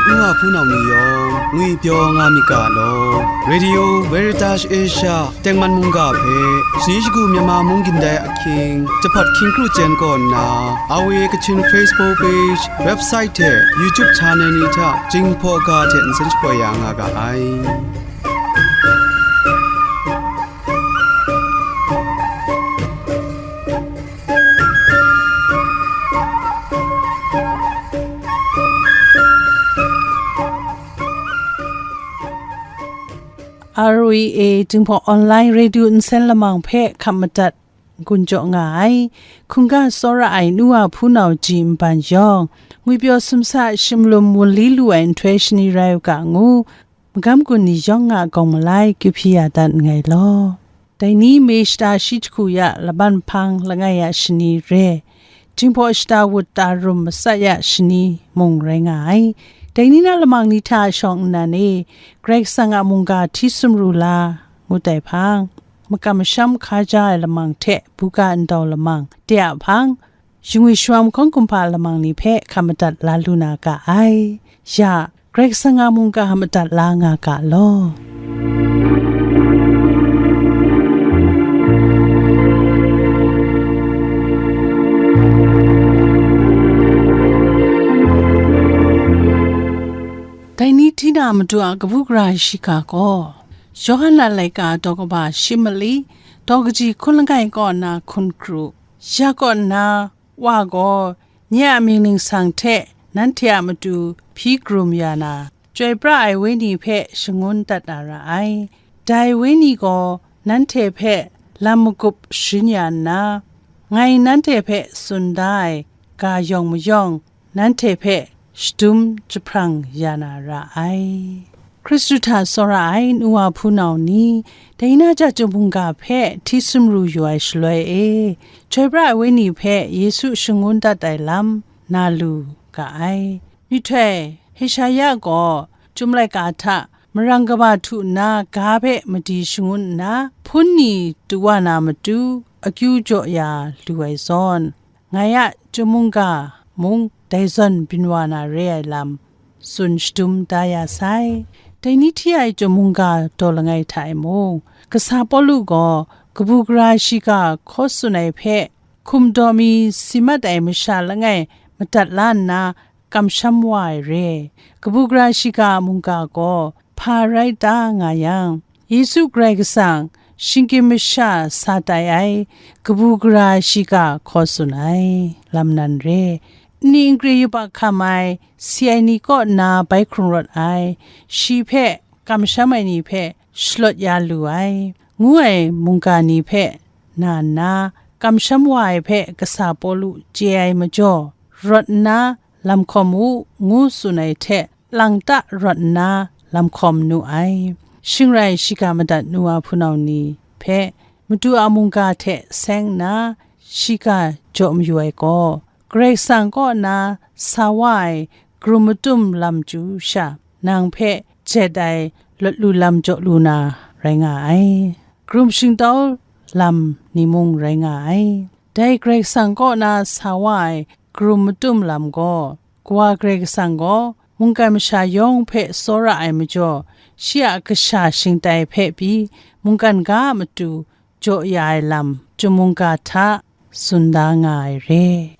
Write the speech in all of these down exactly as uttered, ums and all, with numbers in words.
N wa hpunau ni yawng ngwipyaw nga myit ga law. Radio Veritas Asia tengman mungga hpe shani shagu Myanmar mung gindai ahkying, jahpat hkying kru chyen kaw nna, R V A Kachin Facebook page, website hte YouTube channel ni hta Jinghpaw ga hte nsen shapoi ya nga ga ai. R V A Jinghpaw Online Radio nsen lamang hpe hkap madat gun jaw nga ai. Hkungga tsawra ai nu wa hpunau ji nban yawng, ngwipyaw sumsa shimlum wunli lu ai nhtoi shani rai u ga ngu, magam gun ni yawng a gawng malai kyu hpyi ya dat nngai law. Dai ni me shata shi jahku ya laban hpang langai ya shani re, Jinghpaw shata wut ta rum matsat ya shani mung rai nga ai. Dai ni na lamang ni hta shawng nnan e, Karai Kasang a mungga hti sumru la ngut ai hpang, makam masham hkaja ai lamang hte buga ndau lamang de a hpang, shingwi sharam hkawng kumhpa lamang ni hpe hkap madat la lu na ga ai. Ya, Karai Kasang a mungga madat la nga ga law. Dai ni hti na matu a kabu gara shiga gaw, Yawhan a laika daw kaba shi mali, daw kaji hkun langai kaw na hkun kru, ya kaw nna, Wa gaw nye a mying ningsang hte nanhte a matu hpyi karum ya na, Chyoi pra ai Wenyi hpe shangun dat na ra ai. Dai Wenyi gaw nanhte hpe lam magup sharin ya nna, ngai nanhte hpe tsun da ai ga yawng mayawng, nanhte hpe shadum jahprang ya na ra ai. Hkristu hta tsawra ai nu wa hpunau ni, dai na ja chyum mungga hpe hti sumru yu ai shaloi e, Chyoi pra ai Wenyi hpe Yesu shangun dat ai lam na lu ga ai. Myihtoi, Hesaya gaw chyum laika hta marang kaba htu nna ga hpe madi shangun nna, hpun ni du wa na matu akyu jaw ya lu ai zawn, ngai a chyum mungga mung dai zawn byin wa na re ai lam tsun shadum da ya sai. Dai ni hti ai chyum mungga daw langai hta e mung, kasa Pawlu gaw kabu gara shiga hkaw tsun ai hpe, hkum daw mi si mat ai masha langai madat la nna, kamsham wa ai re. Kabu gara shiga a mungga gaw hpa rai ta nga yang, Yesu Karai Kasang shinggyim masha sa tai ai kabu gara shiga hkaw tsun ai lam nan re. Nni nkri yubak hkam ai si ai ni kaw nna bai hkrung rawt ai, shi hpe kamsham ai ni hpe shalawt ya lu ai, ngu ai mungga ni hpe na nna, kamsham wa ai hpe kasa Pawlu chye ai majaw, rawt nna lam hkawm u, ngu tsun ai hte, lang ta rawt nna lam hkawm nu ai. Shing rai shiga madat nu wa hpunau ni hpe madu a mungga hte seng nna shiga jaw mayu ai gaw, Karai Kasang kaw na sa wa ai karum matum lam chyu sha, nang hpe jet ai lawt lu lam jaw lu na rai nga ai. Karum shingtau lam ni mung rai nga ai. Dai Karai Kasang kaw na sa wa ai karum matum lam gaw, Kawa Karai Kasang gaw mungkan masha yawng hpe tsawra ai majaw, shi a kasha shingtai hpe pyi mungkan ga a matu jaw ya ai lam, chyum mungga hta tsun da nga ai re.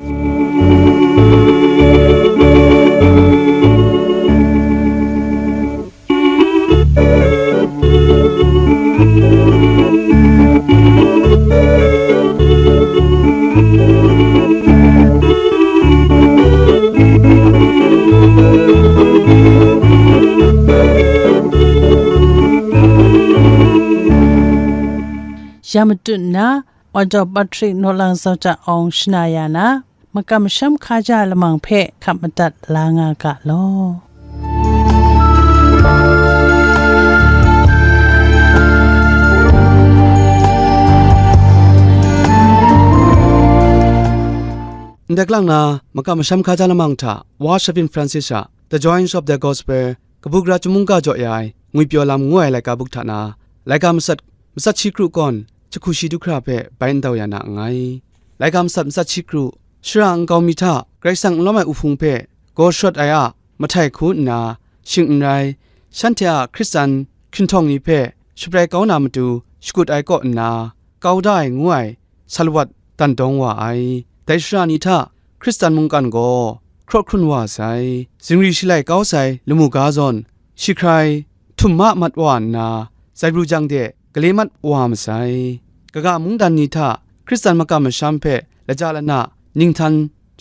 Ya matut nna, Audot Patrick Naw Lang Zau Jat Awng shana ya na, makam masham hkaja lamang hpe hkap madat la nga ga law. Ndai lang na, makam masham hkaja lamang hta, Wa Shavin Francis a The Joys of the Gospel, kabu gara chyum mungga jaw ya ai, ngwipyaw lam ngu ai laika buk hta na, laika matsat, matsat shi kru kawn, jahku shi du hkra hpe bai ndau ya na nngai. Laika matsat, matsat shi kru, shara nkau mi hta Karai Kasang n lawm ai uhpung hpe gaw sharawt ai a, mahtai hku nna, shing n rai, shanhte a Hkristan hkinhtawng ni hpe shabrai kau na matu shakut ai kaw nna, kau da ai ngu ai salawat dan dawng wa ai. Dai shara ni hta Hkristan mungkan gaw hkraw hkrun wa sai, zingri shalai kau sai lamu ga zawn, shi hkrai htum ma mat wa nna, zaibru jang de gale mat wa masai. Kaga mungdan ni hta Hkristan makam masham hpe laja lana ninghtan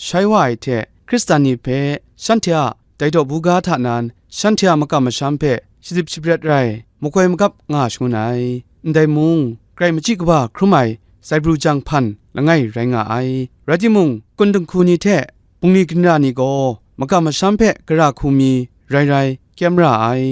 shai wa ai hte, Hkristan ni hpe shanhte a dai daw buga hta nan shanhte a makam masham hpe shazip shabret rai, makoi magap nga shangun ai. Ndai mung, grai machyi kaba hkrum ai zaibru jang hpan langai rai nga ai. Rai timung, kun dinghku ni hte bungli ginra ni gaw makam masham hpe gara hku mi rai rai kyem ra ai,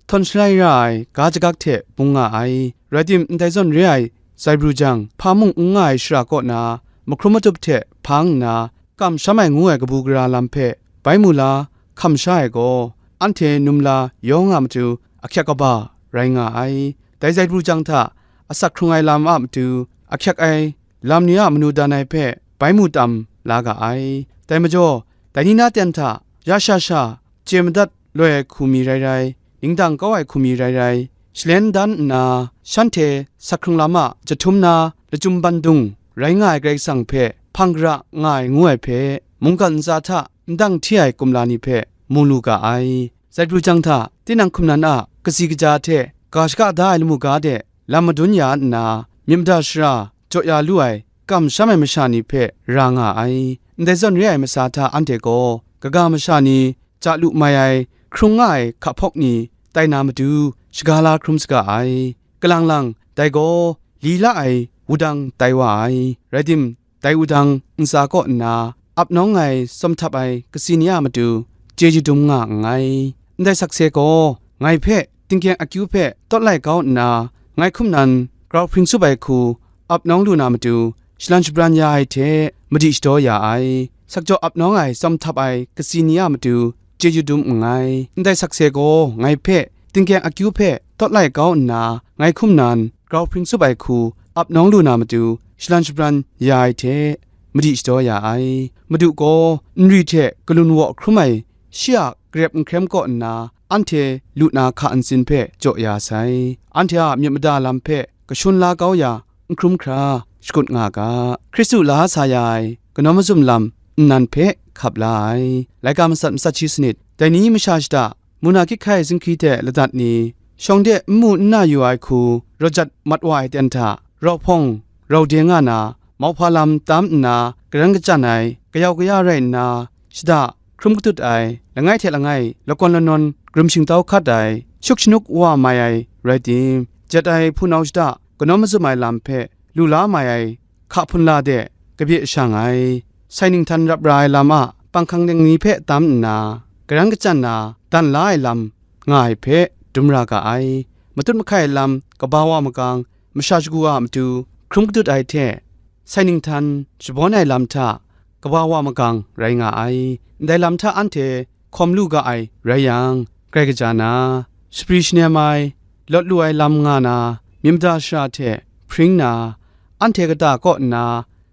htawn shalai ra ai ga jagak hte bung nga ai. Rai tim, ndai zawn re ai zaibru jang, hpa mung n nga ai shara kaw na mahkrum matup hte hpang nna, kamsham ai ngu ai kabu gara lam hpe bai mu la hkam sha ai gaw, anhte num la yawng a matu ahkyak kaba rai nga ai. Dai zaibru jang hta asak hkrung ai lam a matu ahkyak ai lam ni a manu dan ai hpe bai mu tam la ga ai. Dai majaw, dai ni na ten hta ya sha sha chye madat loi ai hku mi rai rai, ningdang kau ai hku mi rai rai, shalen dan nna, shanhte sak hkrung lam a jahtum na lachyum bandung rai nga ai Karai Kasang hpe hpang gara nga ai ngu ai hpe, mungkan ntsa hta ndang hti ai kumla ni hpe mu lu ga ai. Zaibru jang hta tinang hkum nan a katsi kaja hte ga shaka da ai lamu ga de lam madun ya nna, myit mada shara jaw ya lu ai kamsham ai masha ni hpe ra nga ai. Ndai zawn re ai masa hta anhte gaw kaga masha ni ja lu mai ai, hkrung nga ai hka hpawk ni tai na matu shaga la hkrum saga ai. Kalang lang, dai gaw li la ai wudang tai wa ai. Rai tim, dai wudang ntsa kaw nna ap nawng ai tsawm htap ai katsi ni a matu chyeju dum nga nngai. Ndai sakse gaw ngai hpe tingkyeng akyu hpe tawt lai kau nna, ngai hkum nan grau hpring tsup ai hku ap nawng lu na matu shalan shabran ya ai hte madi shadaw ya ai. Sakjaw ap nawng ai tsawm htap ai katsi ni a matu chyeju dum nngai. Ndai sakse gaw ngai hpe tingkyeng akyu hpe tawt lai kau nna, ngai hkum nan grau hpring tsup ai hku ap nawng lu na matu shalan shabran ya ai hte madi shadaw ya ai. Madu gaw nri hte kalun waw hkrum ai shi a garep nkrem kaw nna, anhte lu na hka ntsin hpe jaw ya sai. Anhte a myit mada lam hpe kashun la kau ya n hkrum hkra shakut nga ga. Hkristu la sa ya ai kanawn mazum lam nnan hpe hkap la ai. Laika matsat matsat shi sanit, dai ni masha shada, muna kyit hkai zinghkri hte ladat ni, shawng de n mu n na yu ai hku rawt jat mat wa ai ten hta, rau hpawng, rau de nga na, mauhpa lam tam nna, garan kachyan ai, kayau kaya rai nna, shada, hkrum katut ai, langai hte langai, lakawn lanawn, grum shingtau hkat ai, shuk shanuk wa mai ai rai tim, jet ai hpunau shada, kanawn mazum ai lam hpe lu la mai ai, hka hpunla de kabye shang ai, sai ninghtan rap ra ai lam a panghkang deng ni hpe tam nna, garan kachyan na dan la ai lam nga ai hpe dum ra ga ai. Matut mahkai ai lam kaba wa magang, masha shagu a matu hkrum katut ai hte, sai ninghtan shabawn ai lam hta kaba wa magang rai nga ai. Ndai lam hta anhte hkawm lu ga ai rai yang, grai kaja na, shapri shanem ai, lawt lu ai lam nga na, myit mada shara hte hpring na, anhte kata kaw nna,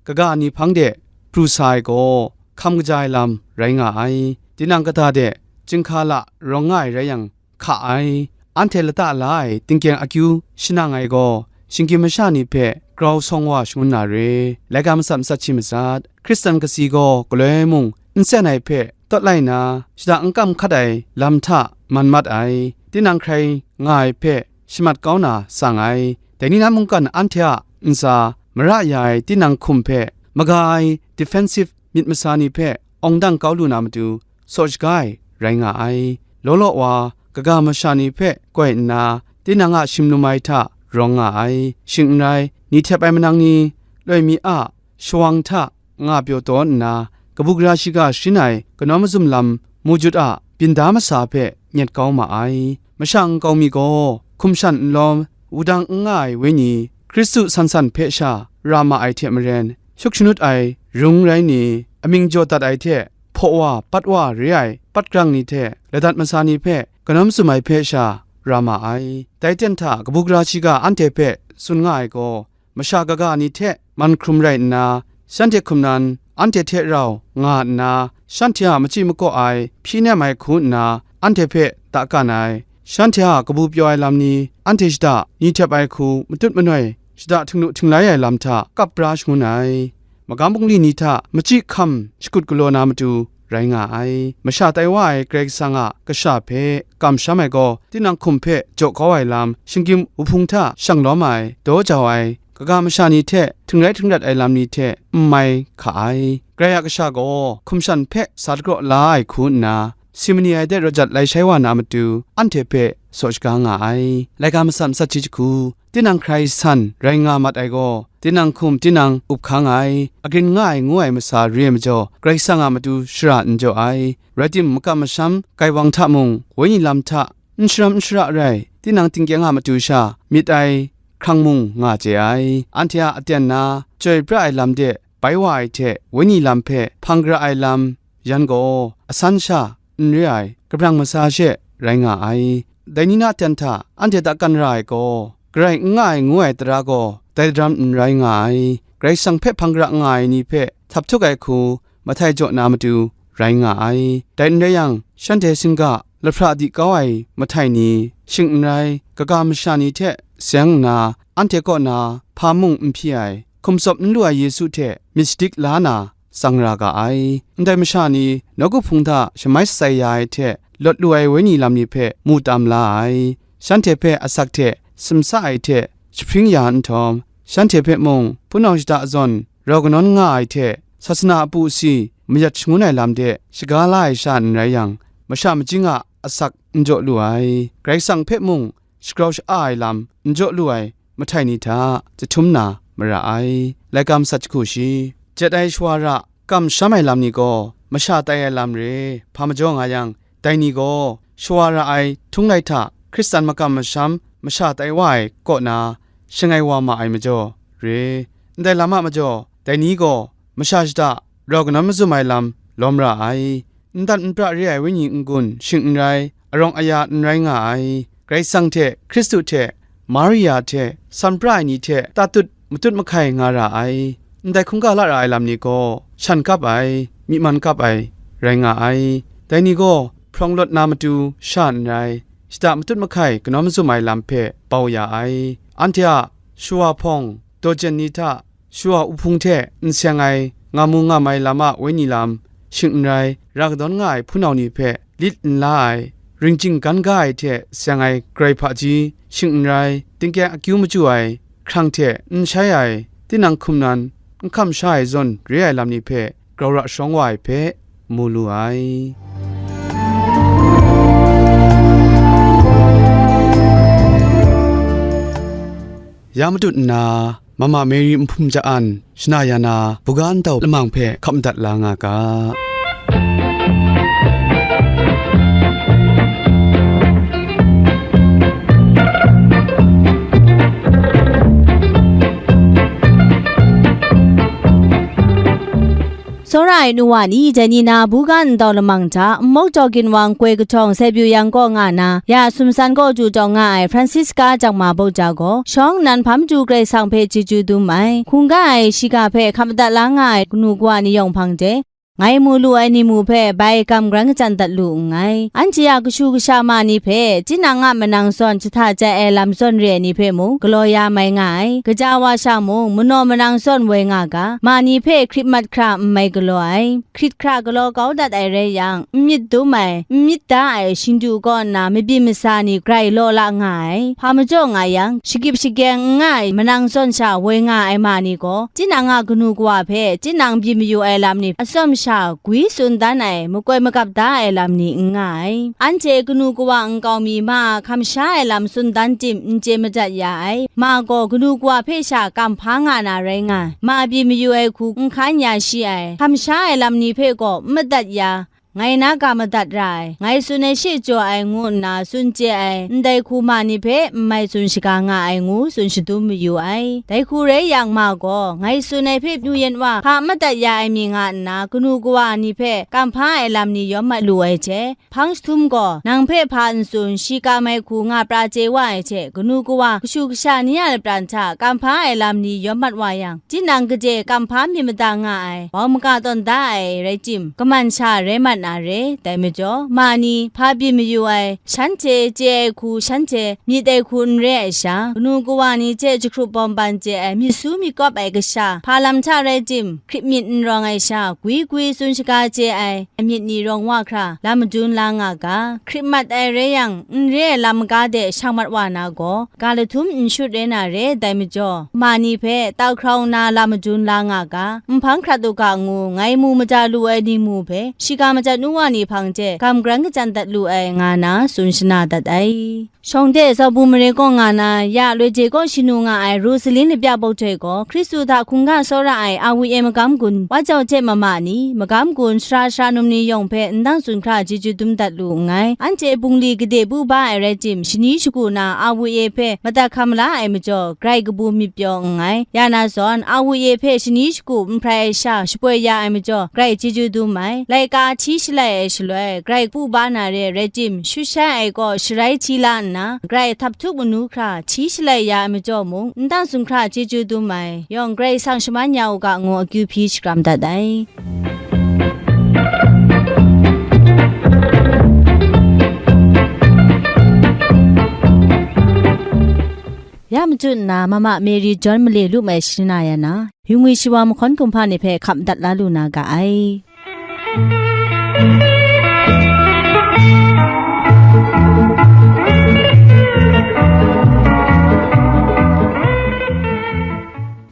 kaga ni hpang de pru sa ai gaw, hkam kaja ai lam rai nga ai. Tinang kata de chyinghka la rawng nga ai rai yang, hka ai. Anhte lata la ai tingkyeng akyu shanang ai gaw, shinggyim masha ni hpe grau sawng wa shangun na re. Laika matsat matsat shi matsat, Hkristan katsi gaw galoi mung n sen ai hpe tawt lai na, shada n kam hkat ai lam hta man mat ai, tinang hkrai nga ai hpe shamat kau na tsang ai. Dai ni na mungkan anhte a ntsa mara ya ai tinang hkum hpe maga ai defensive myit masa ni hpe awng dang kau lu na matu, saw shaga ai rai nga ai. Law law wa, kaga masha ni hpe koi nna, tinang a shimnum ai hta rawng nga ai. Shing n rai, ni htep ai manang ni, loi mi a shawang hta nga pyaw taw nna, kabu gara shiga sharin ai kanawn mazum lam mu jut a byin da masa hpe nyet kau ma ai. Masha nkau mi gaw hkum shan n lawm, wudang n nga ai wenyi, Hkristu san san hpe sha ra ma ai hte maren, shuk shanut ai rung rai ni, amying jaw dat ai hte hpaw wa, pat wa re ai patgrang ni hte ladat masa ni hpe kanawn mazum ai hpe sha ra ma ai. Dai ten hta kabu gara shiga anhte hpe tsun nga ai gaw, masha kaga ni hte man hkrum rai nna, shanhte hkum nan anhte hte rau nga nna, shanhte a machyi makaw ai hpyi nem ai hku nna anhte hpe da kan ai, shanhte a kabu pyaw ai lam ni, anhte shada ni htep ai hku matut manoi, shada htingnu htinglai ai lam hta kap pra shangun ai, magam bungli ni hta machyi hkam shakut galaw na matu rai nga ai. Masha tai wa ai Karai Kasang a kasha hpe kamsham ai gaw, tinang hkum hpe jaw kau ai lam, shinggyim wuhpung hta shang lawm ai, daw jau ai, kaga masha ni hte htingrai htingrat ai lam ni hte n mai hka ai. Karai a kasha gaw hkum shan hpe sa dagraw la ai hku nna, si mani ai de rawt jat lai shai wa na matu, anhte hpe saw shaga nga ai. Laika matsat matsat shi jahku, tinang hkrai san rai nga mat ai gaw, tinang hkum tinang up hkang ai, agrin nga ai ngu ai masa re ai majaw, Karai Kasang a matu shara n jaw ai. Rai timung, makam masham, gaiwang hta mung, wenyi lam hta n sharam n shara rai, tinang tingkyang a matu sha myit ai hkrang mung nga chye ai. Anhte a aten na, chyoi pra ai lam de bai wa ai hte, wenyi lam hpe hpang gara ai lam yan gaw, asan sha n re ai, kabrang masa she rai nga ai. Dai ni na aten hta anhte da kan ra ai gaw, garai n nga ai ngu ai tara gaw, dai daram n rai nga ai. Karai Kasang hpe hpang gara nga ai ni hpe htap htuk ai hku, mahtai jaw na matu rai nga ai. Dai n rai yang, shanhte singga lahpra di kau ai mahtai ni, shing n rai, kaga masha ni hte seng nna, anhte kaw na hpa mung n hpyi ai, hkum tsawp n lu ai Yesu hte myit shadik la na tsang ra ga ai. Ndai masha ni nawku hpung hta shamai shatsai ya ai hte lawt lu ai wenyi lam ni hpe mu tam la ai. Shanhte hpe asak hte simsa ai hte jahpring ya nhtawm, shanhte hpe mung hpunau shada zawn rau kanawn nga ai hte, sasana apu si mayat shangun ai lam de shaga la ai sha n rai yang, masha majing a asak n jaw lu ai. Karai Kasang hpe mung shagrau sha-a ai lam n jaw lu ai mahtai ni hta jahtum na mara ai. Laika matsat jahku shi, jet ai shawa ra, kamsham ai lam ni gaw, masha tai ai lam re, hpa majaw nga yang, dai ni gaw shawa ra ai htung lai hta Hkristan makam masham masha tai wa ai kaw na shangai wa ma ai majaw re. Ndai lam a majaw, dai ni gaw masha shada rau kanawn mazum ai lam lawm ra ai. N dat n pra re ai wenyi n-gun shing n rai, arawng aya n rai nga ai. Karai Kasang hte, Hkristu hte, Maria hte, san pra ai ni hte tatut matut mahkai nga ra ai. Ndai hkungga la ra ai lam ni gaw shan kap ai, myi man kap ai rai nga ai. Dai ni gaw hprawng lawt na matu sha n rai, shada matut mahkai kanawn mazum ai lam hpe bau ya ai. Anhte a shawa hpawng, dawjen ni hta, shawa wuhpung hte n seng ai, nga mu nga mai lam a wenyi lam, shing n rai, ra kadawn nga ai hpunau ni hpe lit n la ai, ringjing gan ga ai hte seng ai grai hpaji, shing n rai, tingkyang akyu machyu ai, hkrang hte n shai ai, tinang hkum nan n hkam sha ai zawn re ai lam ni hpe grau ra sharawng wa ai hpe mu lu ai. Ya matut nna, Mama Mary Nhpum Ja-an shana ya na buga ntau lamang hpe hkap madat la nga ga. Tsawra ai nu wa ni, dai ni na buga ntau lamang hta, nmawk taw ginwang koi kahtawng Saibyuyang kaw nga na, ya sumsan kaw du taw nga ai Francisca Jakma Bauja gaw, shawng nnan hpa matu Karai Kasang hpe chyeju dum ai, hkungga ai shiga hpe hkap madat la nga ai kanu kawa ni yawng hpang de, ngai mu lu ai ni mu hpe bai gam grai kachyan dat lu nngai. Anhte a kashu kasha ma ni hpe, tinang a manang zawn jahta jai ai lam zawn re ai ni hpe mung galaw ya mai nga ai. Gaja wa sha mung, manaw manang zawn woi nga ga, ma ni hpe hkrit mat hkra n mai galaw ai. Hkrit hkra galaw kau dat ai rai yang, n myit dum ai, n myit da ai shingdu kaw nna mabyin masa ni grai law la nga ai. Hpa majaw nga yang, shagip shageng n nga ai manang zawn sha woi nga ai ma ni gaw, tinang a kanu kawa hpe tinang byin mayu ai lam ni atsawm sha gwi tsun dan ai, makoi magap da ai lam ni n nga ai. Anhte kanu kawa nkau mi ma a hkam sha ai lam tsun dan tim n chye madat ya ai. Ma gaw kanu kawa hpe sha kamhpa nga na rai nga ai. Ma byin mayu ai hku n hkan ya shi ai. Hkam sha ai lam ni hpe gaw n madat ya, ngai na ga madat ra ai, ngai tsun ai she jaw ai ngu nna tsun chye ai ndai hku ma ni hpe n mai tsun shaga nga ai ngu tsun shadum mayu ai. Dai hku rai yang ma gaw, ngai tsun ai hpe nu yan wa hpa madat ya ai mi nga nna, kanu kawa ni hpe kamhpa ai lam ni yawm mat lu ai hte, hpang jahtum gaw, nang hpe hpa n tsun, shi kam ai hku nga pra chye wa ai hte, kanu kawa, kashu kasha ni a lapran hta kamhpa ai lam ni yawm mat wa yang, tinang gade kamhpa myit mada nga ai, bau maga tawn da ai rai tim, kaman sha rai mat na re. Dai majaw, ma ni, hpa byin mayu ai, shanhte chye ai hku shanhte myit ai hku n re ai sha, kanu kawa ni hte jahkrup bawm ban chye ai, myit su myit kawp ai kasha, hpa lam hta rai tim, hkrit myit n rawng ai sha, gwi gwi tsun shaga chye ai, myit ni rawng wa hkra, lam madun la nga ga, hkrit mat ai rai yang, n re ai lam maga de shang mat wa na gaw, ga lahtum n shut rai na re. Dai majaw, ma ni hpe tau hkrau nna lam madun la nga ga, nhpang hkrat u ga ngu, ngai mu maja lu ai ni mu hpe, shiga majan nu wa ni hpang hte gam garan kajan dat lu ai, nga na tsun shana dat ai. Shawng de Zaubung mare kaw nga na, ya loi je kaw shanu nga ai Rosalin Lapya Bawhtoi gaw, Hkristu hta hkungga tsawra ai A W A magam gun, wa jau hte mama ni, magam gun, sara sara num ni yawng hpe n dang tsun hkra chyeju dum dat lu nngai. Anhte bungli gade bu ba ai rai tim, shani shagu na A W A hpe madat hkam la ai majaw, grai kabu myit pyaw nngai. Ya na zawn, A W A hpe shani shagu n hprai ai sha shapoi ya ai majaw, grai chyeju dum ai. Laika hti shalai ai shaloi, grai kpu ba na re rai tim, shu shai ai kaw sharai hti la nna, grai htap htup manu hkra hti shalai ya ai majaw mung, n dang tsun hkra chyeju dum ai. Yawng Karai Kasang shaman ya u ga ngu akyu hpyi shakram dat ai. Ya machyu nna, Mama Mary John Male lu mai shana ya na, yu ngwi shawa mahkawn kumhpa ni hpe hkap dat la lu na ga ai.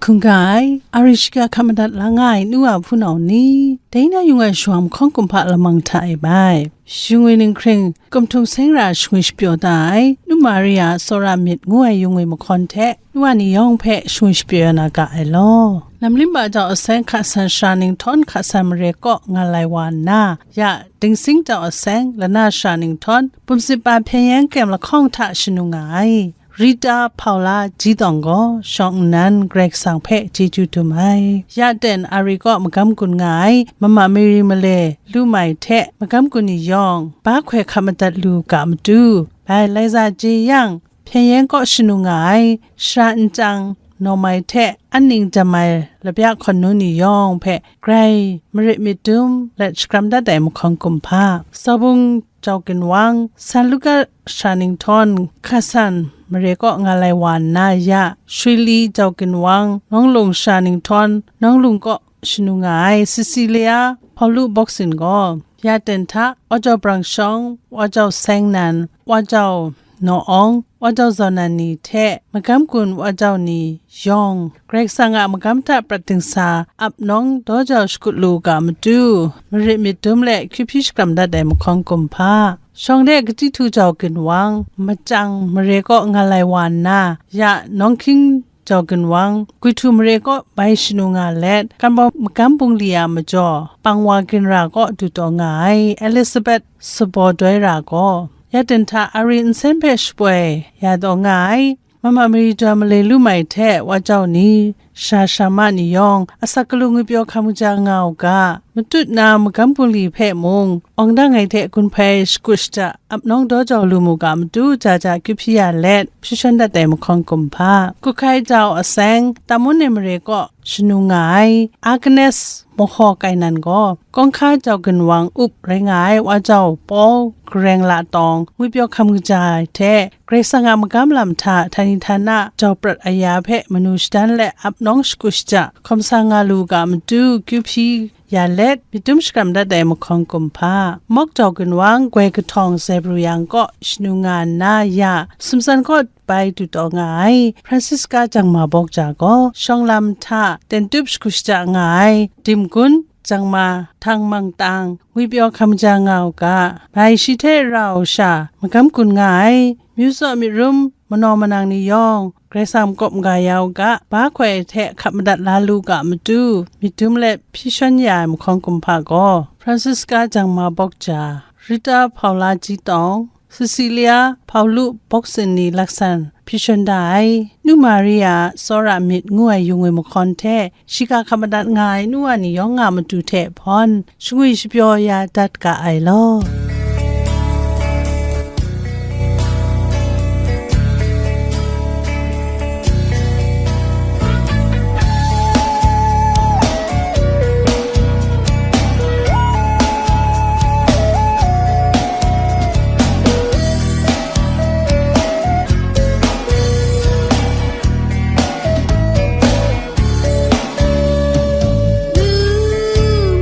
Hkungga ai, a ri shiga hkap madat la nga ai nu wa hpunau ni, dai na yung ai shawa mahkawn kumhpa lamang hta e bai. Shingwi ninghkring, kumhtung seng ra shingwi shapyaw da ai, nu Maria tsawra myit ngu ai yung ngwi mahkawn hte, nu wa ni yawng hpe shingwi shapyaw ya na ga ai law. Lam limba jau aseng hka san shara ninghtawn hka san mare kaw nga lai wa nna, ya, dingsing jau aseng lana shara ninghtawn, bumsit pa hpyen yen kem lahkawng hta shanu nga ai. Rita Paula Ji Tawng gaw shawng nnan Karai Kasang hpe chyeju dum ai. Ya ten a ri kaw magam gun nga ai Mama Mary Male lu mai hte magam gun ni yawng, ba hkoi hkap madat lu ga matu, bai lai za je yang, hpyen yen kaw shanu nga ai, shara nchyang nawm ai hte anning jam ai lapya hkawn nu ni yawng hpe grai marit myit dum let shakram dat ai mahkawn kumhpa. Zaubung jau ginwang, San Luka shara ninghtawn, hka san mare kaw nga lai wa nna ya, Shwili jau ginwang, Nawng Lung shara ninghtawn, Nawng Lung kaw shanu nga ai Cecilia Hpaulu Bawksin gaw, ya ten hta, wa jau brang shawng, wa jau seng nan, wa jau naw awng, wa jau zaw nan ni hte magam gun wa jau ni yawng, Karai Kasang a magam hta prat dingsa ap nawng daw jau shakut lu ga matu, marit myit dum let hkyu hpyi shakram dat ai mahkawn kumhpa. Shawng de Kachyi Htu jau ginwang, Machyang mare kaw nga lai wa nna, ya Nawng Hkying jau ginwang, Gwi Htu mare kaw bai shanu nga let, Kan Baw magam bungli a majaw, Pangwa ginra kaw du taw nga ai Elizabeth Sabaw Doi Ra gaw, ya ten hta a ri nsen hpe shapoi ya taw nga ai, Mama Mary John Male lu mai hte wa jau ni, sha sha ma ni yawng, asak galu ngwipyaw hkam kaja nga u ga, matut na magam bungli hpe mung, awng dang ai hte gun hpai shakut shada, ap nawng daw jau lu mu ga matu, ja ja kyu hpyi ya let, hpyi shawn dat ai mahkawn kumhpa. Kuhkai jau aseng, Tamun ni mare kaw shanu nga ai, Agnes Mahaw Kainan gaw, Kawngka jau ginwang up rai nga ai wa jau Paul Gareng La Tawng ngwipyaw hkam kaja ai hte, Karai Kasang a magam lam hta htani htana jau prat aya hpe manu shadan let ap nawng shakut shada, hkawm sa nga lu ga matu kyu hpyi ya let, myit dum shakram dat ai mahkawn kumhpa. Mawk jau ginwang Goi Kahtawng Zebru Yang kaw shanu nga nna ya, Sumsan kaw bai du taw nga ai Francisca Jangma Bawkja gaw, shawng lam hta ten tup shakut shada nga ai, Dim Gun Jangma Htang Mang Tang ngwipyaw hkam kaja nga u ga, bai shi hte rau sha magam gun nga ai, Myu Tsaw Myit Rum manaw manang ni yawng, Karai Kasang makawp maga ya u ga, ba hkoi hte hkap madat la lu ga matu, myit dum let hpyi shawn ya ai mahkawn kumhpa gaw, Francisca Jangma Bawkja, Rita Paula Jitawng, Cecilia Paulu Bawksin ni laksan hpyi shawn da ai. Nu Maria tsawra myit ngu ai yung ai mahkawn hte, shiga hkap madat nga ai nu wa ni yawng a matu hte hpawn, shangwi shapyaw ya dat ga ai law.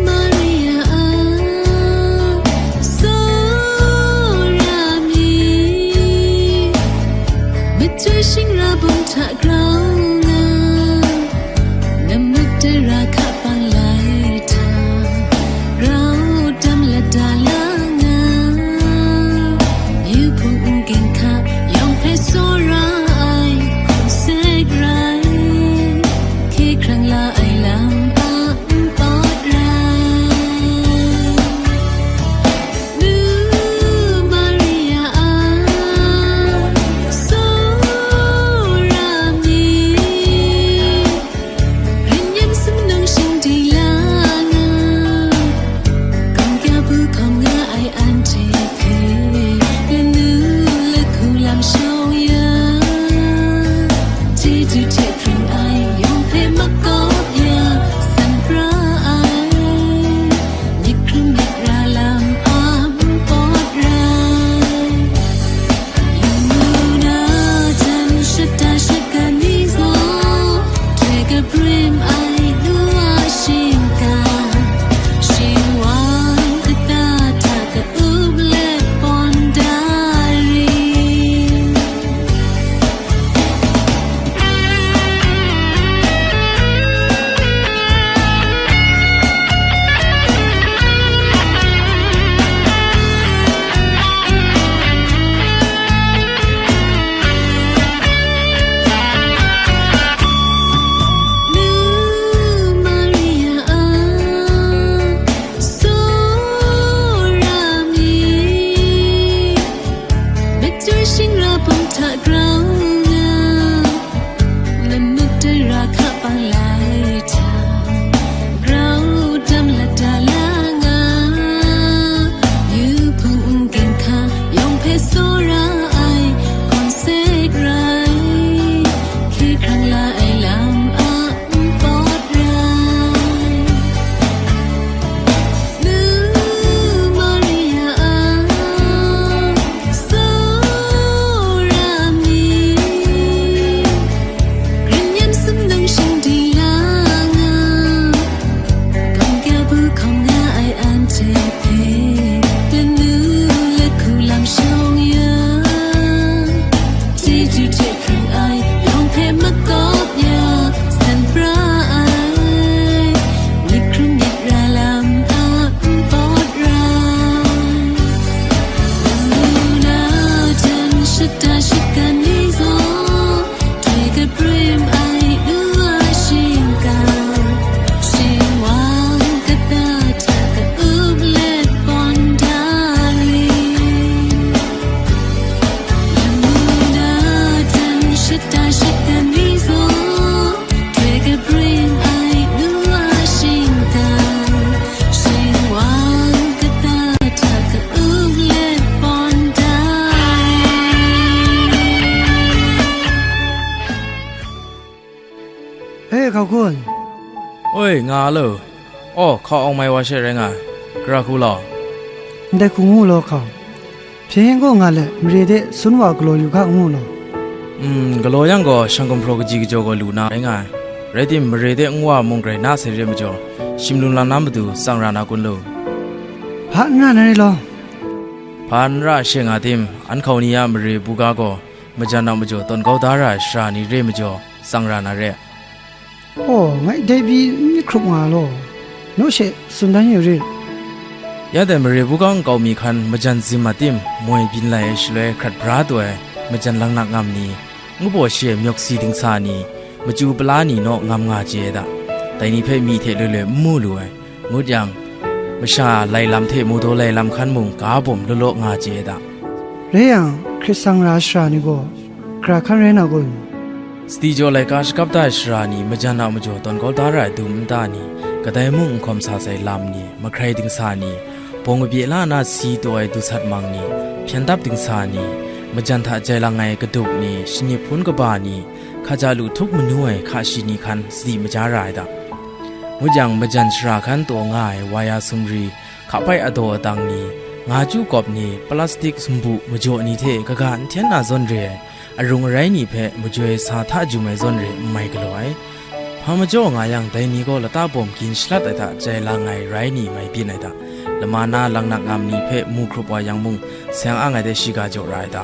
Maria a tsawra myit, machyoi shingra bum hta grau nga, namut tara hka bang lai hta, grau dam lada la nga, yu hpung n ging hka yawng hpe tsawra ai, hkawng sek rai, hkye hkrang la ai lam a npawt rai. Nu Maria a tsawra myit, grin yan sumnung shingdi la nga, gawng kya bu hkawm nga ai anhte hpe, lanu lahku lam shawng ya, chyeju hte hpring ai yawng hpe makawp ya, san pra ai, myit hkrum myit ra lam a npawt rai. Lamu na jan shata shagan ni zaw, htoi kabrim ai nu a shingkang, shingwang kata hta ka-up let pawn da ring. Nu Maria a tsawra myit, machyoi shingra bum hta grau nga, namut tara hka bang lai hta, grau dam lada la nga, yu hpung n ging hka yawng hpe tsawra ai, hkawng sek rai, hkye hkrang la ai lam a npawt rai. Nu Maria a tsawra myit, grin yan sumnung shingdi la nga, gawng kya bu hkawm nga ai anhte hpe, lanu lahku lam shawng ya, chyeju hte hpring ai yawng hpe makawp ya, san pra ai, myit hkrum myit ra lam a npawt rai. Lamu na jan shata shagan ni zaw, htoi kabrim ai nu a shingkang, shingwang kata hta ka-up let pawn da ring. Lamu na jan shata shagan ni zaw, htoi kabrim ai nu a shingkang, shingwang kata hta ka-up let pawn da ring. E, hkau hkun. Oi, nga a lo. Aw, hkau awng mai wa she rai nga ai. Gara hku law. Ndai hku ngu law hkau. Hpyen yen kaw nga let, mare de sun wa galaw yu ga ngu law. Mm, galaw yang gaw, shang gumhpraw kaji kajaw gaw lu na rai nga ai. Rai tim, mare de nwa mung grai na sai re majaw, shim lung lang na matu tsang ra na kun lu? Hpa n ra na rai law. Hpa n ra she nga tim, an hkau ni a mare buga gaw, majan a majaw tawn kau da ra ai sara ni re majaw, tsang ra na re. Aw, ngai dai pyi n myit hkrup nga law, naw she tsun dan yu rit. Ya dai mare buga nkau mi hkan majan zim a tim, moi byin lai ai shaloi hkrat bra taw ai, majan langnak ngam ni, ngu baw shi ai myawk si dingsa ni, machyu pala ni naw ngam nga chye ai da. Dai ni hpe myi hte loi loi n mu lu ai, ngut yang, masha lai lam hte mu daw lai lam hkan mung ga bawm law law nga chye ai da. Rai yang, hkrit sang ra ai sara ni gaw, gara hkan rai na kun? Sadi jaw laika shakap da ai sara ni majan a majaw tawn kau da ra ai dum nta ni, kadai mung n hkawm sa sai lam ni, mahkrai dingsa ni, bawng kabye la na si taw ai dusat mang ni, hpyen dap dingsa ni, majan hta jai lang ai kadup ni, shanyip hpun kaba ni, hkaja lu htup manu ai hka shi ni hkan sadi maja ra ai da. Ngut yang, majan shara hkan taw nga ai waya sumri, hkapai adaw adang ni, nga chyu kawp ni, plastik sumbu majaw ni hte kaga n hten na zawn re ai, arung arai ni hpe majoi sa hta jum ai zawn re n mai galaw ai. Hpa majaw nga yang, dai ni gaw lata bawm gin shalat ai hta jai lang ai rai ni mai byin ai hta, lama na langnak ngam ni hpe mu hkrup wa yang mung, seng ang ai de shiga jaw ra ai hta.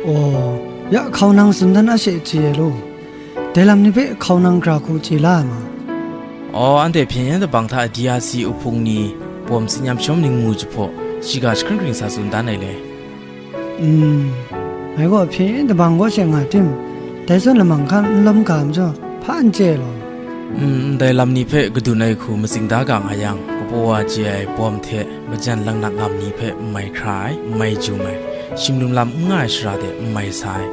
Aw, ya hkau nang tsun dan a she chye ai law, dai lam ni hpe hkau nang gara hku chye la ai ma? Aw, anhte hpyen yen dabang hta D R C uhpung ni bawm tsin yam shawm ningmu jahpaw, shiga jahkring kring sa tsun dan ai le. Mm, ngai gaw hpyen yen dabang kaw she nga tim, dai zawn lamang hkan n lawm ga majaw, hpa n chye law. Mm, ndai lam ni hpe kadun ai hku matsing da ga nga yang, kapaw wa chye ai bawm hte majan langnak ngam ni hpe n mai hkra ai, n mai jum ai, shimlum lam n nga ai shara de n mai sa ai,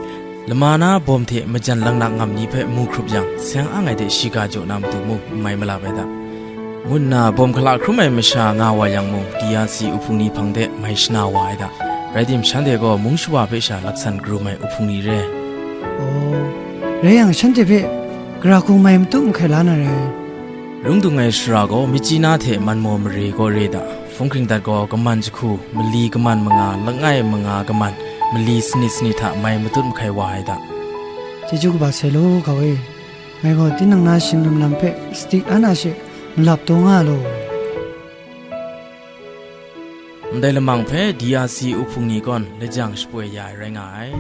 lama na bawm hte majan langnak ngam ni hpe mu hkrup yang, seng ang ai de shiga jaw na matu mung n mai malap ai da. Ngu nna bawm hkala hkrum ai masha nga wa yang mung, D R C uhpung ni hpang de mai shana wa ai da. Rai tim, shanhte gaw mung shawa hpe sha laksan karum ai uhpung ni re. Aw, rai yang, shanhte hpe gara hku mai matu mahkai la na rai. Lung dung ai shara gaw myitkyina hte man maw mare gaw re da. Hpung hkring dat gaw kaman jahku, mali kaman manga, langai manga kaman, mali sanit sanit hta mai matut mahkai wa ai da. Chyeju kaba sai law, hkau e. Ngai gaw tinang na shimlum lam hpe sadi an a she malap taw nga law. Ndai lamang hpe D R C uhpung ni gawn lajang shapoi ya ai rai nga ai.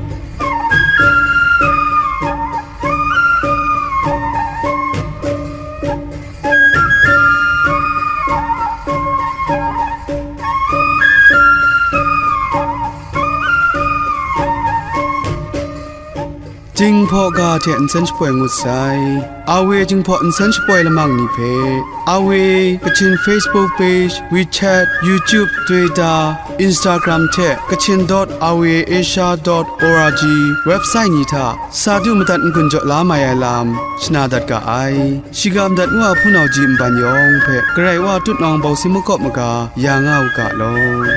Jinghpaw ga hte nsen shapoi ngut sai. A W Jinghpaw nsen shapoi lamang ni hpe, A W Kachin Facebook page, WeChat, YouTube, Twitter, Instagram hte Kachin dot R V A Asia dot O R G website ni hta sa du madat n-gun jaw la mai ai lam shana dat ga ai. Shiga madat ngu a hpunau ji nban yawng hpe Karai Wa tutnawng bawsing makawp maga ya nga u ga law.